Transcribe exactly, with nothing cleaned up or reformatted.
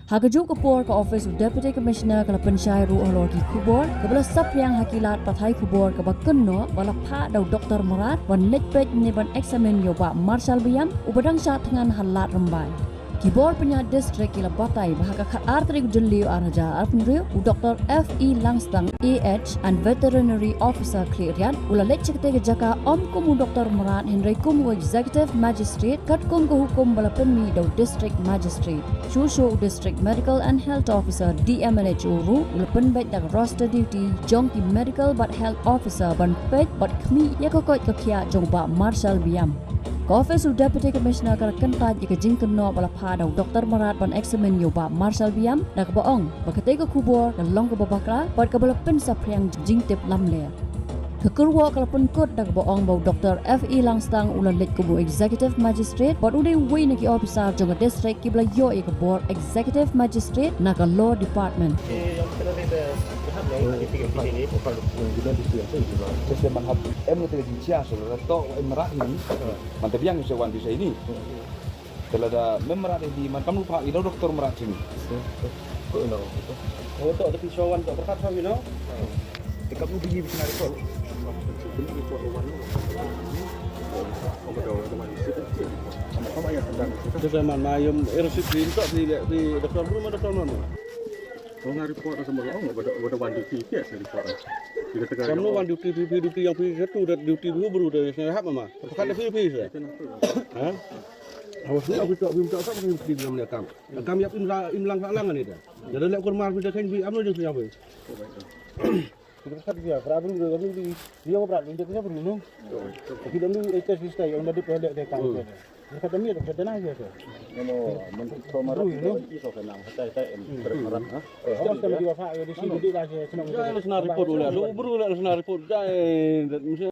Ha kajuh ka por ka office u Deputy Commissioner ka la pynshai ruh halor ki khubor kaba la saphriang ha ki lad pathai khubor kaba kynnoh ba la phah da u Doctor Mrad ban leit peit ne ban examine ïa u Bah Marshal Biam uba dang shah thngan ha Lad Rymbai. Ki bor pynïaid district ki la batai ba ha ka khatar tarik u Jylliew ar hajar arphew hynriew u Doctor F E Langstang A H, an Veterinary Officer Khliehriat, u la leit sha katei ka jaka ym kum u Doctor Mrad hynrei kum u Executive Magistrate katkum ka hukum ba la pynmih da u District Magistrate. Shuh shuh u District Medical and Health Officer, D M H O ruh u la pynbeit da ka roster duty jong ki Medical bad Health Officer ban peit bad khmih ïa ka koit ka khiah jong u Bah Marshal Biam. Ka office u Deputy Commissioner ka la kyntait ïa ka jingkynnoh ba la phah da u Doctor Mrad ban examine ïa u Bah Marshal Biam da kaba ong ba katei ka khubor ka long kaba bakla bad kaba la pynsaphriang jingtip lamler. Ka kyrwoh ka la pynkut da kaba ong ba u Doctor F E Langstang u la leit kum u Executive Magistrate bad u dei uwei na ki officer jong ka district kiba la ïoh ïa ka bor Executive Magistrate na ka Law Department. Em na ka jingjia shuh la toh em rat hi. Man te biang sha wan di sha ini. Te lada mem rat hi man kam ruh phah i dau doktor mrad sini. Ko ino. Ko to da ki sha wan to kat sha ino. Te kam ruh bini bini ko. Bini ko wan. Ko to da man sini. Ko ma ya kan. Te man ma yum er sik rin to di le di doktor bru ma doktor ma. Ko nga report sama lo ba da wan duty ke report. Kam no wan duty pi pi duty yang pi satu da duty bru bru da hap ma. Ka da pi pi sa. Ha? Awas ni aku tak bim tak tak bim di dalam dia kam. Kam ya im la im lang lang ni dah. Jadi lek kurma pi dah kan bi am ni dia. Kita kat dia, berapa ni dia ni dia berapa ni dia kita perlu no. Kita ni itu sista yang ada pada dia kam. Dia kata ni ada kata nah dia tu. Namo menteri kau marah. Ui, no. Itu kena hati hati. Awas sama dia fa ya di sini dia dah senang. Jangan senang report ulah. Lu bru lah senang report. Jangan.